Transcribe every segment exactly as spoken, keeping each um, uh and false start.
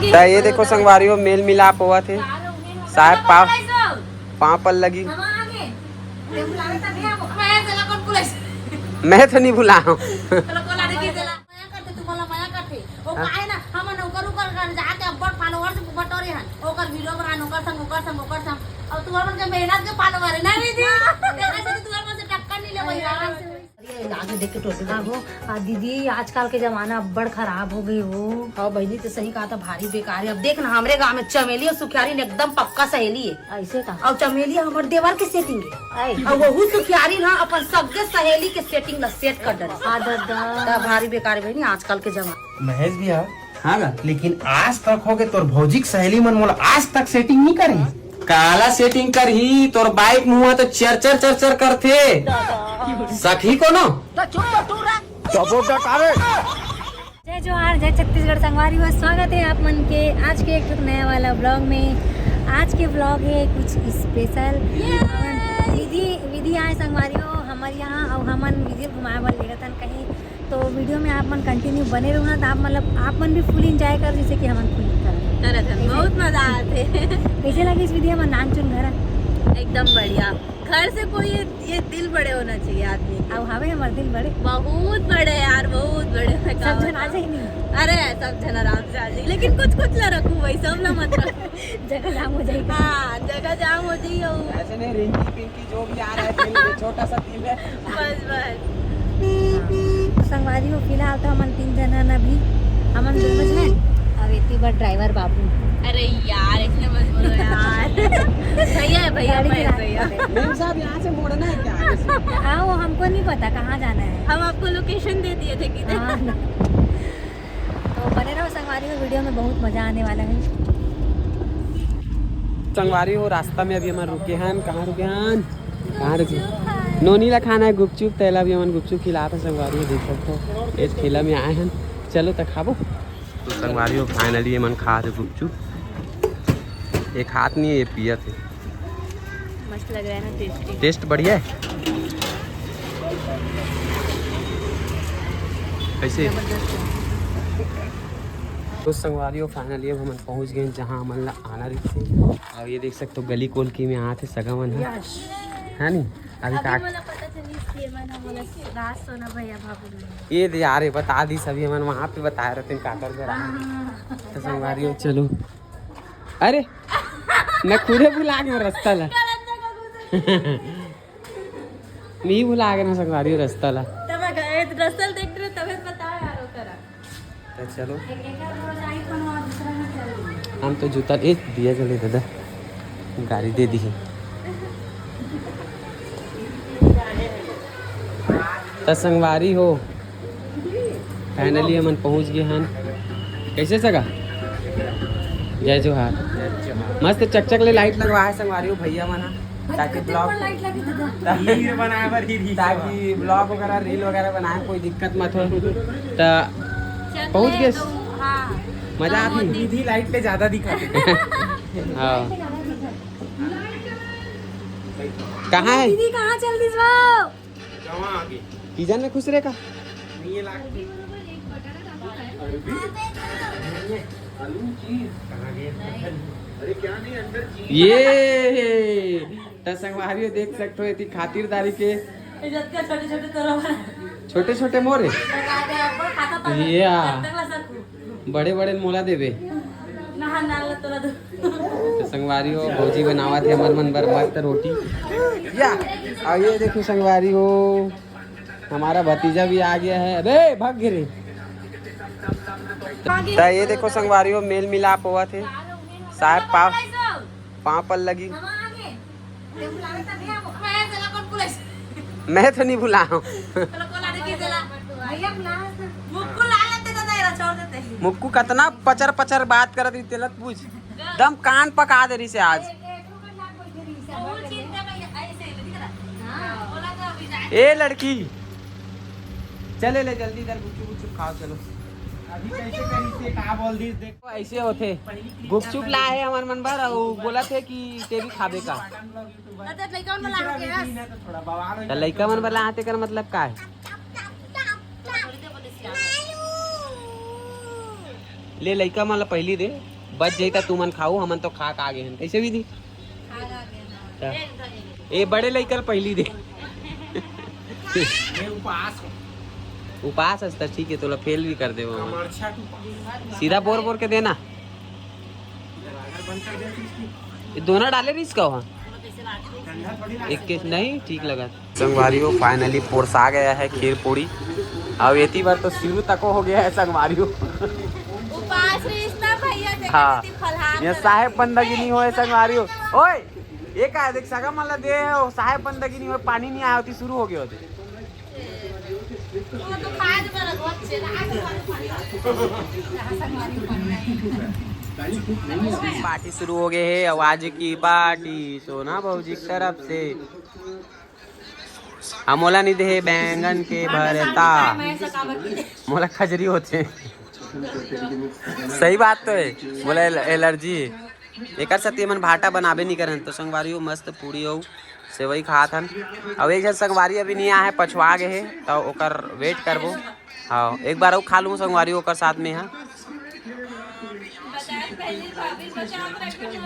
त ये देखो संगवारी हो, मेल मिलाप होवत हे। साहब पाँव, पाँव पर लगी। मैं तो नहीं भुला हूँ। मया करथे, तुमन ला मया करथे। ओ काहे ना, हमन ओकर, ओकर घर जाके अब्बड़ followers बटोरे हन। ओकर video बनान, ओकर संग, ओकर संग, ओकर संग। अउ तुमन के मेहनत के follower हे ना, दीदी? तेकर से तुमन मन से टक्कर नहीं ले भैया। ये आगे देख के टोटल। हाँ हो, आ, दीदी, आजकल के जमाना अब्बड़ खराब हो गए हो। हाँ बहिनी, तो सही कहा था, भारी बेकार है। अब देख ना, हमरे गाँव में चमेली अउ सुखियारी ने एकदम पक्का सहेली है। ऐसे का? अउ चमेली हमर देवर के setting है। ऐ। अउ वहू सुखियारी ना अपन सगे सहेली के setting ला set कर डरे। आ दादा। त भारी बेकार है बहिनी आजकल के जमाना। महेश भैया। हाँ ना। लेकिन आज तक हो गए तोर भौजी के सहेली मन मोला आज तक setting नहीं करी। काला setting करही, तोर बाइक मुआ तो चर चर चर चर करथे। सखी कोनो? जय जोहार, जय छत्तीसगढ़ संगवारी हो, स्वागत है आप मन के आज के एक ठो नया वाला vlog में। आज के vlog है कुछ special। विधि, विधि आए संगवारी हो हमर यहाँ, अउ हमन विधि घुमाए बर लेगत हन कहीं। तो video में आप मन continue बने रहू ना, तो आप मतलब आप मन भी full enjoy कर, जैसे कि हमन full enjoy करत हन। बहुत मजा आथे। कैसे लगिस विधि हमर नानचुन घर? एकदम बढ़िया। घर से कोई ये, ये दिल बड़े होना चाहिए आदमी के। अब हवे हमर दिल बड़े। बहुत बड़े यार, बहुत बड़े। मैं सब जन आ जाए नहीं? अरे, सब जन आराम से आ जाए, लेकिन कुछ कुछ ला रखू भाई, सब ला मत रखू। जगह जाम हो जाएगी। हाँ, जगह जाम हो जाएगी। ऐसे नहीं, रिंकी पिंकी जो भी आ रहा है, दिल में छोटा सा दिल है। बस बस। संगवारी हो, फिलहाल तो हमन तीन जन हन अभी, हमन दोनों जन। अब एती बर driver बाबू। अरे यार, इसने मत बोलो यार। भैया है, भैया, गाड़ी भैया, चला भैया। मेम साहब, यहाँ से मुड़ना है क्या आगे से? हाँ, वो हमको नहीं पता कहाँ जाना है। हम आपको location दे दिए थे किधर। हाँ। तो बने रहो संगवारी हो, video में बहुत मजा आने वाला है। संगवारी हो, रास्ता में अभी हमन रुके हन। कहाँ रुके हन? कहाँ रुके? नोनी ला खाना है गुपचुप, तेला अभी हमन गुपचुप खिलात हन संगवारी हो, देख सकत हो। एक ठेला में आए हन, चलो त खाबो। तो संगवारी हो, finally हमन खात हे गुपचुप। एक हाथ नहीं है, ये पियत है। मस्त लग रहा है ना, tasty। Taste बढ़िया है। कैसे? जबरदस्त है। तो संगवारी हो, finally अब हमन पहुंच गए जहां हमन ला आना रहिस हे। अउ ये देख सकत हो, गली कोलकी में आत हे सगा मन ह। यस। है नी? अभी अभी का मोला पता चलिस कि ये मन ह मोला राज सोना भैया भाभी मन। ये दे यार, ये बता दिस, अभी हमन वहां पे बताए रहते काकर घर। हाँ, हाँ, हाँ। तो संगवारी हो, चलो। अरे, मैं खुदे भुला गया रास्ता ला। गलत जगह घुस गए। मैं ही भुला गया ना संगवारी हो रास्ता ला। तब मैं गए, तो रास्ता देख रहे, तबे बताओ यार, ओकरा। तो चलो। एक, एक और थोड़ा सा iPhone और दूसरा में चल। हम तो जूता, ए, दिया जले दादा, गाड़ी दे दी है। त संगवारी हो, finally हमन पहुंच गए हन। कैसे सगा? जय जोहार। मस्त चकचक ले light लगवा है संगवारी हो भैया मन ह। ताकि vlog, हीर बनाए बर हीर ही ताकि vlog वगैरह, reel वगैरह बनाए, कोई दिक्कत मत हो। त पहुंच गए। हाँ। मजा आती। दीदी light ले ज्यादा दिखा। हाँ। कहाँ है? दीदी कहाँ चल दिस वो? किचन में खुश रहे का? नहीं, ये लाग। ये त संगवारी हो देख सकत हो, एती खातिरदारी के। छोटे छोटे तोरा बना। छोटे छोटे मोरे। बता दे, अब खाता था। ये आ। तब तक ला सकू। बड़े बड़े मोला देबे। ना, ना, ना, तोला दो। तो संगवारी हो, भौजी बनावत हे हमर मन बर मस्त रोटी। या, अउ ये देखो संगवारी हो, हमारा भतीजा भी आ गया है। अबे, भाग गिरे। त ये देखो संगवारी हो, मेल मिलाप होवत हे। साहब पाँव, पाँव पर लगी। मैं तो नहीं भुला हूँ। मुक्कू कतना पचर पचर बात करत रही, तेला त पूछ। दम कान पका दे रही से आज। ए लड़की, चले ले जल्दी इधर गुपचुप गुपचुप खाओ, चलो। अभी कैसे करी से का बोल दी, देखो ऐसे होथे। गुपचुप लाए हे हमर मन बर, अउ बोलत हे कि ते भी खाबे का। अच्छा, लइका मन ला आके हंस। त लइका मन बर ला आते कर मतलब का है? ले लइका मन ला पहिली दे, बच जाई त तुमन खाऊ, हमन तो खा के आगे हन। कैसे विधि? खा के आगे हन। ए बड़े लइका ला पहिली दे। मैं उपास हूँ। उपास हस त ठीक है, तोला फेल भी कर देबो हमन। सीधा बोर बोर के देना। ये दोनों डाले रिस का वहाँ। एक के नहीं ठीक लगा। संगवारी हो, finally पोरसा गया है खीर पूड़ी। अब एती बार तो सिरू तको हो गया है संगवारी हो। उपास रहिस ना भैया, देखा हाँ। देती फलहार ये करत साहेब रहिस। बंदगी नहीं होए संगवारी हो। ओए, ये का है? देख सगा मन ला दे हो, साहेब बंदगी नहीं होए, पानी नहीं आया होती, शुरू हो गया होती। वो तो खाए में लगवा चला, आज हमारे पानी। पार्टी शुरू हो गए है, आवाज की पार्टी सोना भौजी की तरफ से। आ मोला नहीं दे बैंगन के भरता, मोला खजरी होते। सही बात तो है, मोला एल-, एलर्जी है। एकर साथ ये मन भाटा बनाबे नहीं करन। तो संगवारी हो, मस्त पूड़ी हो, सेवई खात हन। अब एक झन संगवारी अभी नहीं आए है, पछवा गए है, तो ओकर वेट करबो। हाँ, एक बार अउ खा लूँ संगवारी ओकर साथ में, हाँ।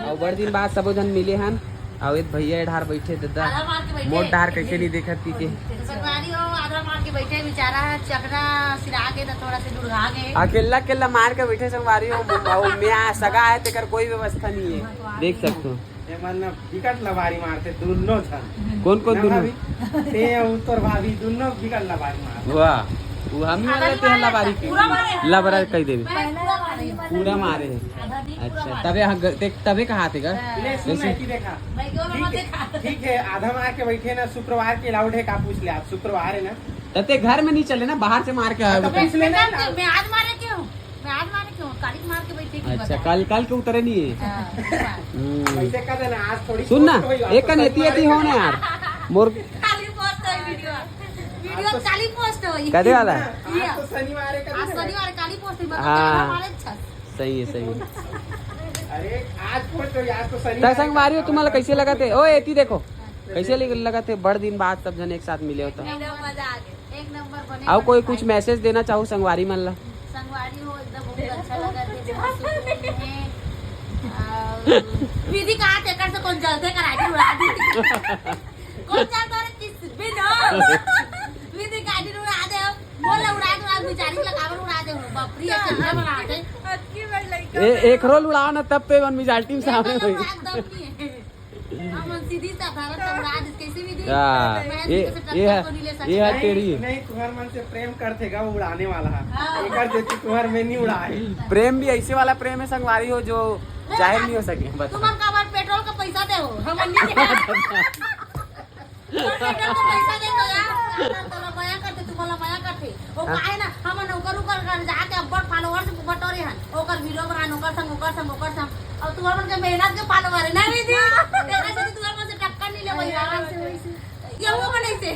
अउ बड़ दिन बाद सबो झन मिले हन। अउ एक भैया ए ढार बैठे, ददा। आधा मार के बैठे। मोर ढार कैसे नहीं देखत पी के। संगवारी हो, आधा मार के बैठे, बेचारा चकना सिरा के, तो थोड़ा से दुड़गा के। अकेला, अकेला मार के बैठे संगवारी हो, अउ मैं सगा है, तेकर कोई व्यवस्था नहीं है। देख सकते हो। ये मन न बिकट लबारी मारते, दोनों झन। कौन, कौन ना दोनों? भाभी? ते अउ तोर भाभी, दोनों बिकट लबारी मारते। वाह, वो हम ही वाला ते हल्ला बारी के। पूरा मारे हैं। लबरा कह देबे। मैं पूरा मारे हैं। पूरा मारे हैं। आधा दिन पूरा अच्छा, मारे। तबे हाँ, ग-, ते-, तबे कहा थे का? ले सुन कैसे? ना कि देखा। भाई, क्यों ठीक मत है, देखा? ठीक है, आधा मार के बैठे ना, शुक्रवार के अलाउड है का पूछ ले आप, शुक्रवार है ना? तब ते घर में नहीं चले ना, बाहर से मार के आए तो बता। पूछ लेना मैं, ना। मैं आज मारे क्यों? मैं आज मारे क्यों? काली मार के बैठे की अच्छा, बता। कल, कल के उतरे नहीं है। हाँ, हाँ। हम्म। वैसे कह देना, आज थोड़ी सुन ना, post होई, एक आज कन तो एती एती हो ना यार। मोर काली post होई video। Video आज तो काली post होई। कदे वाला? ये। आज तो शनिवार है, कदे आज वाला? शनिवार काली post होई, मतलब हाँ। हमारे अच्छा। सही है, सही है। अरे, आज post होई, आज तो शनिवार त है। संगवारी हो, तुम्हाला कैसे लगत हे? ओ, एती देखो, कैसे लग-, लगत हे? बड़ दिन बाद सब जन एक साथ मिले हो तो। एकदम मजा आ गया। एक नंबर बने। अउ कोई कुछ message देना चाहू संगवारी मन ला? संगवारी हो, एकदम बहुत अच्छा लगा थे, बहुत सुकून है। अ, विधि कहा थे, कर से कौन जलते कर आगे उड़ा दी। कौन जलता रे किस बिन हो? विधि गाड़ी उड़ा दे, बोल उड़ा दे, आज बेचारी लगा उड़ा दे, बाप रे, कैसे बना दे। अतकी बड़ लइका ए, बा। एक रोल उड़ाओ ना, तब तो एमन मिजाल team सामने बोल होई। उड़ा दम नहीं है। हमन सीधी साधारण से उड़ा देस, कैसे भी दी। हाँ, मैं ये, ऐसे ये टक्कर है, को नहीं ले सकते। ये है नहीं, टेढ़ी। नहीं, तुम्हार मन से प्रेम करथे गा, वो उड़ाने वाला है। हाँ। एकर देती तुम्हार में नहीं उड़ाए। प्रेम भी ऐसे वाला प्रेम है संगवारी हो जो प्रेम जाहिर नहीं हो सके, बता। तुमन काबर पेट्रोल का पैसा दे हो, हमन नहीं दे। पेट्रोल का पैसा दे दो यार, तोला मया करथे, तुम्हारा मया करथे। वो हाँ। काहे ना, हमन ओकर ऊपर कर जाके अब्बड़ followers बटोरे हन। ओकर video बनान, ओकर संग, ओकर संग, ओकर संग। अउ तुमन के मेहनत के follower है ना, विधि? तेरा से तुमन मन से टक्कर नहीं ले भाई, आराम से वही से। ये वो बने से,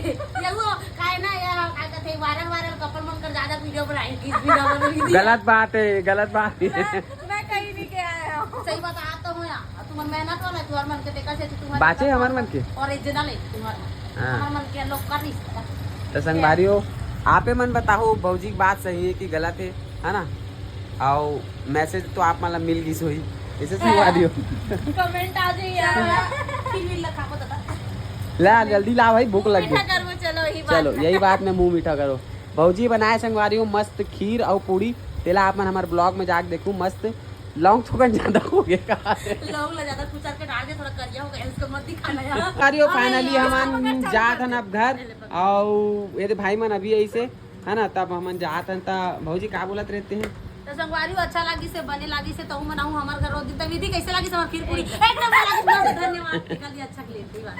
ये वो काहे ना, ये का कहते viral, viral couple मन कर ज्यादा video बनाए, इस video में विधि। गलत बात है, गलत बात है। मैं, मैं कहीं नहीं के आया हूँ। सही बात, आप तो हो यार। अउ तुमन मेहनत वाला, तुहर मन के देखा से, तुहर बाचे हमर मन के। Original है तुहर मन। हाँ। हमर मन के लोग कर नहीं सकता। तो संगवारी हो, आपे मन बताओ, भौजी की बात सही है कि गलत है, है ना? अउ message तो आप मन ला मिल गिस होही, इसे सुनवा दियो। Comment आ जाइए यार। फिर भी लखाबो दादा। ला, जल्दी ला भाई, भूख लग मीठा गई। करबो, चलो, यही बात चलो, ना। यही बात में मुंह मीठा करो। भौजी बनाए संगवारी हो मस्त खीर अउ पूड़ी, तेला आप मन हमर vlog में जाके देखू, मस्त। लौंग थोकन ज्यादा हो गया का? लौंग ला ज्यादा कुचर के डाल दे, थोड़ा करिया हो गया, उसको मत दिखाना यार। अरे, finally अरे, हमन जात हन अब घर, अउ ये दे भाई मन अभी ऐसे, है ना, तब हमन जात हन, त भौजी का बोलत रहते हैं? तो संगवारी हो, अच्छा लागिस हे, बने लागिस हे, तहु मन आहू हमर घर रोज दिन। त विधि कैसे लागिस हमर खीर पूड़ी? एक नंबर लागिस, मस्त, धन्यवाद। निकाल दिया, अच्छा के लिए, सही बात।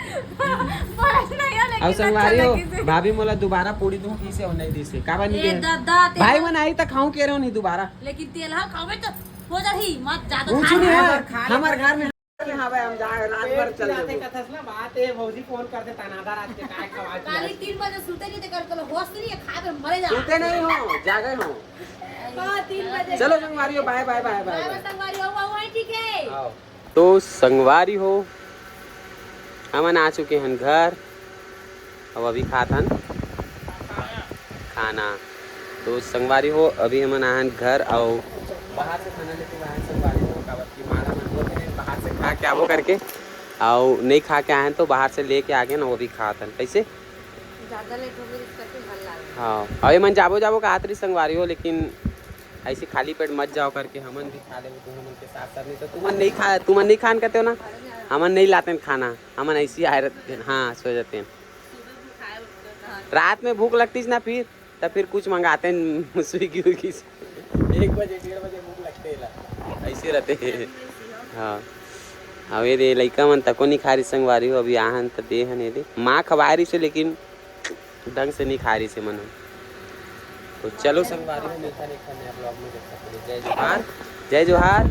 बस नहीं हो, लेकिन अउ अच्छा संगवारी हो, लागिस हे। भाभी मोला दोबारा पूड़ी दूं, किसे हो नहीं दिसे, काबर नहीं ए दे? दादा, तेल भाई मन आई त खाऊं के रहो नहीं दोबारा। लेकिन तेल हा खावे तो हो जाही, मत ज्यादा कुछ खा नहीं ले। है, हमर घर में। हाँ भाई, हम जा, रात भर चल जाते देबो। कथस ना बात, ए भौजी फोन करते तनादा रात के, काय खवा के काली आए। तीन बजे सुते नहीं ते कर, कल होश नहीं है, खा के मरे जा। सुते नहीं हो, जागे हो। हाँ, तीन बजे। चलो संगवारी हो, bye, bye, bye, bye, bye। संगवारी हो, हुआ, हुआ, ठीक है। आओ। तो संगवारी हो, हमन आ चुके हन घर। अब अभी खात हन खाना। तो संगवारी हो, अभी हमन आए हन घर, अउ बाहर से खाना लेके आए संगवारी हो, काबर कि माला मन बोले हैं बाहर से खा के आबो करके, अउ नहीं खा के आए हैं तो बाहर से लेके आ गए ना, वो भी खात हन। कैसे? ज्यादा लेट हो गई, इस करके घर ला गए। हाँ, अउ ये मन जाबो जाबो कहत रही संगवारी हो, लेकिन ऐसे खाली पेट मत जाओ करके हमन भी खा लेबो तुमन के साथ साथ। नहीं तो तुमन नहीं खा, तुमन नहीं खान कहते हो ना, हमन नहीं लाते हैं खाना, हमन ऐसे ही आए रहते हैं। हाँ, सो जाते हैं। रात में भूख लगती ना, फिर तब फिर कुछ मंगाते हैं स्विगी उगी से। एक बजे, डेढ़ बजे भूख लगते है ला। ऐसे रहते हैं। हाँ, अब ये दे लइका मन तको नहीं खा रही संगवारी हो, अभी आहन त दे हन ये दे। माँ खवाए रही से, लेकिन ढंग से नहीं खा रही से मन। तो चलो संगवारी हो, मिलता नहीं नया ब्लॉग में, जब तक के लिए जय जोहार, जय जोहार।